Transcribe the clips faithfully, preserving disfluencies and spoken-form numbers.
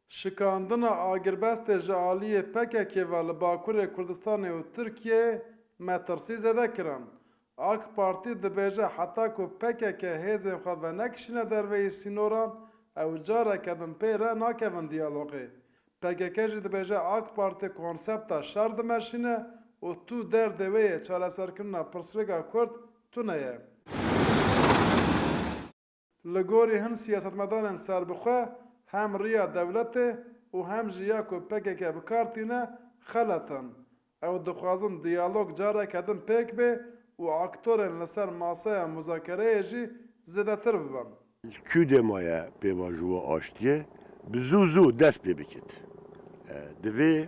Şikandina agirbestê ji aliyê P K K ve li Bakurê Kurdistanê û Tirkiyeyê metirsî zêde kirin. AK Partî dibêje heta ku P K K hêzên xwe venekişîne derveyî sînoran, ew careke din pê re nakevin diyalogê. P K K jî dibêje AK Partî konsepta şer dimeşîne û tu derdê wê yê çareserkirina pirsgirêka Kurd tune ye. Li gorî hin siyasetmedarên serbixwe hem riya dewletê û hem jî ya ku P K K bi kar tîne xelet in. Ew dixwazin diyalog careke din pêk bê û aktorên li ser maseya muzakereyê jî zêdetir bibin. Kû dê maye pêvajoya aştiyê bi zû zû dest pê bikit. E, divê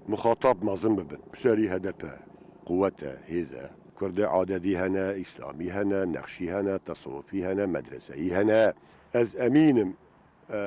muxatab mezin bibin. Bi serî H D P quwet e, hêz e. Kurdê adedî hene, îslamî hene, nexşî hene, tesewufî hene, medreseyî hene. Ez emîn im, e,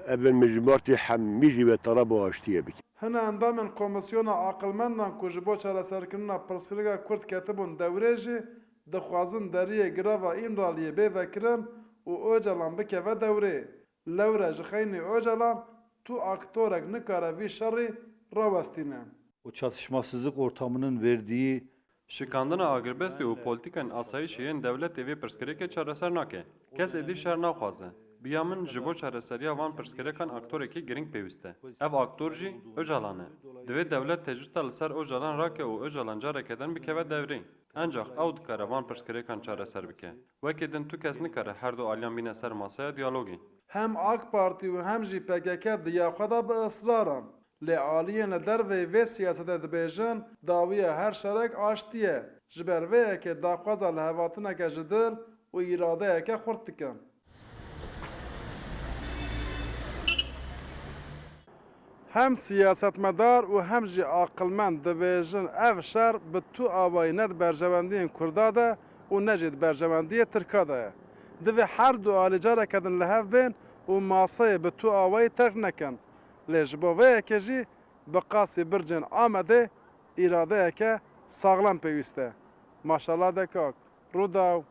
evin mijmartî hemî jî wê teleba aştiyê bikin. Hine endamên Komîsyona Aqilmendan ku ji bo çareserkirina pirsgirêka Kurd ketibûn dewrê jî dixwazin deriyê girava Îmraliyê bê vekirin û Ocalan bikeve dewrê. Lewre ji xeynî Ocalan tu aktorek nikare vî şerî rawestîne. O çatışmasızlık ortamının verdiği Şikandina agirbestê û polîtîkên asayîşê yên dewletê vê pirsgirêkê çareser nake. Kes êdî şer naxwaze. Bi ya min ji bo çareseriya van pirsgirêkan aktorekî girîng pêwîst e. Ev aktor jî Ocalan e. Divê dewlet tecrîta li ser Ocalan rake û Ocalan careke din bikeve dewrê. Encax ew dikare van pirsgirêkan çareser bike. Wekî din tu kes nikare her du aliyan bîne ser maseya diyalogê. Hem AK Partî û hem jî P K K di ya xwe de bi israr in. Lê aliyên li derveyî vê siyasetê dibêjin, dawiya her şerek aştî ye. Ji ber vê yekê daxwaza lihevatineke ji dil û îradeyeke xurt dikin. Hem siyasetmedar û hem jî aqilmend dibêjin, ev şer bi tu awayî ne di berjewendiyên Kurda de û ne jî di berjewendiyê Tirka de ye. Divê her du alî careke din li hev bên û maseyê bi tu awayî terk nekin. Lê ji bo vê yekê jî bi qasî bircên Amedê îradeyeke saxlem pêwîst e. Maşallah de kak. Rûdaw.